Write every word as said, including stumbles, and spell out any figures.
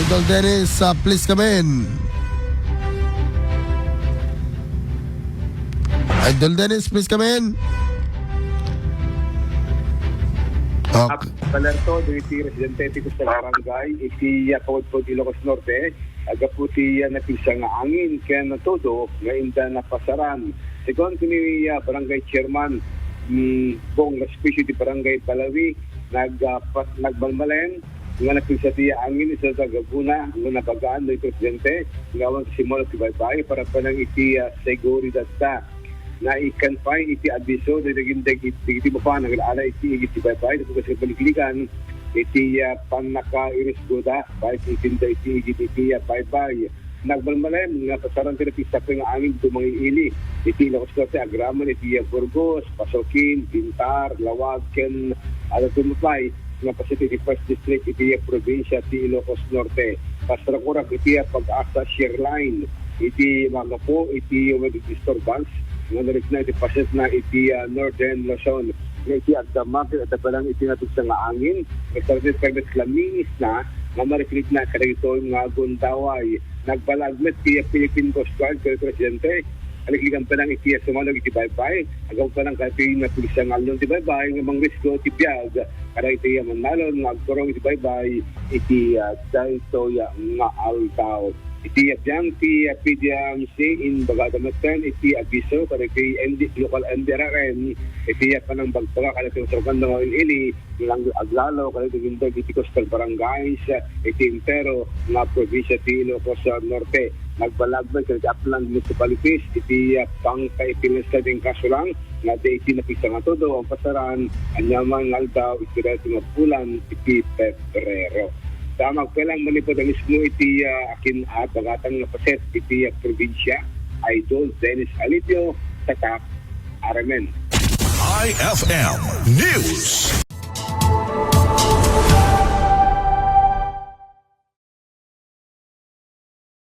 Idol Dennis, ah, please come in. Idol Dennis, please come in. Okay. Ap-, alerto dagiti residente ti Coastal Barangay iti, ah, Pagudpud, Ilocos Norte, gapu ti, ah, napigsa nga angin ken todo nga inda napasaran. Segun ni, ah, Barangay Chairman, mm, Bong Raspicio ti Barangay Balawi, nag-, ah, pa-, nagbalbalen nga napigsa ti angin isu ti Laguna nga nabagaan dagiti residente nga awan ti simmaluag ti baybay para panang iti, ah, seguridadda. Naikkan pay iti abiso dagiti, dagiti mapan aglaala iti igid ti baybay, tapos sa baliklikan iti, ah, pannakairisgoda, baik itinda iti igid iti, ah, baybay. Nagbalbalen nga pasaran ti napigsa nga angin ditoy mangiili iti Ilocos Norte, agraman iti, ah, Burgos, Pasukin, Pintar, Laoag, ken adda tumupay nga paset iti First District iti, ah, probinsia ti Ilocos Norte. Pasrakurak iti, ah, Pag-asa Shear Line iti manggapu iti weather disturbance nga narikna iti pasetna iti, ah, Northern Luzon. Nga iti adda market, adda pa lang iti napigsa nga angin, nga sarili permit lamiis na nga mariknitna kadagitoy nga gundaway. Nagbalag met ti Philippine Coast Guard ken presidente, alikligan pa lang iti sumalog iti baybay, aggapu pa lang kadagitoy napigsa nga aldaw ti baybay nga mangrisko ti biag kadagitoy a mannalon nga agturong iti baybay iti, ah, daytoy nga aldaw. Iti biang ti, ah, P D M C, imbagada metten iti abiso kadagiti N D, local N D R R M iti, ah, panangbagbaga kadagiti masarakan nga ili lang aglalo kadagiti linteg iti coastal barangays, ah, iti entero nga probinsia ti Ilocos, ah, Norte. Nagbalag met kadagiti aplang municipalities iti, ah, pangkaipilansa iti kaso lang nga adda iti napigsa nga todo a pasaran aniaman nga aldaw iti daytoy nga bulan iti Pebrero. Damag pa lang manipud a mismo iti, ah, akin a bagatan nga paset iti, ah, probinsia, Idol Dennis Alipio, Tatak, Aramen. I F M News.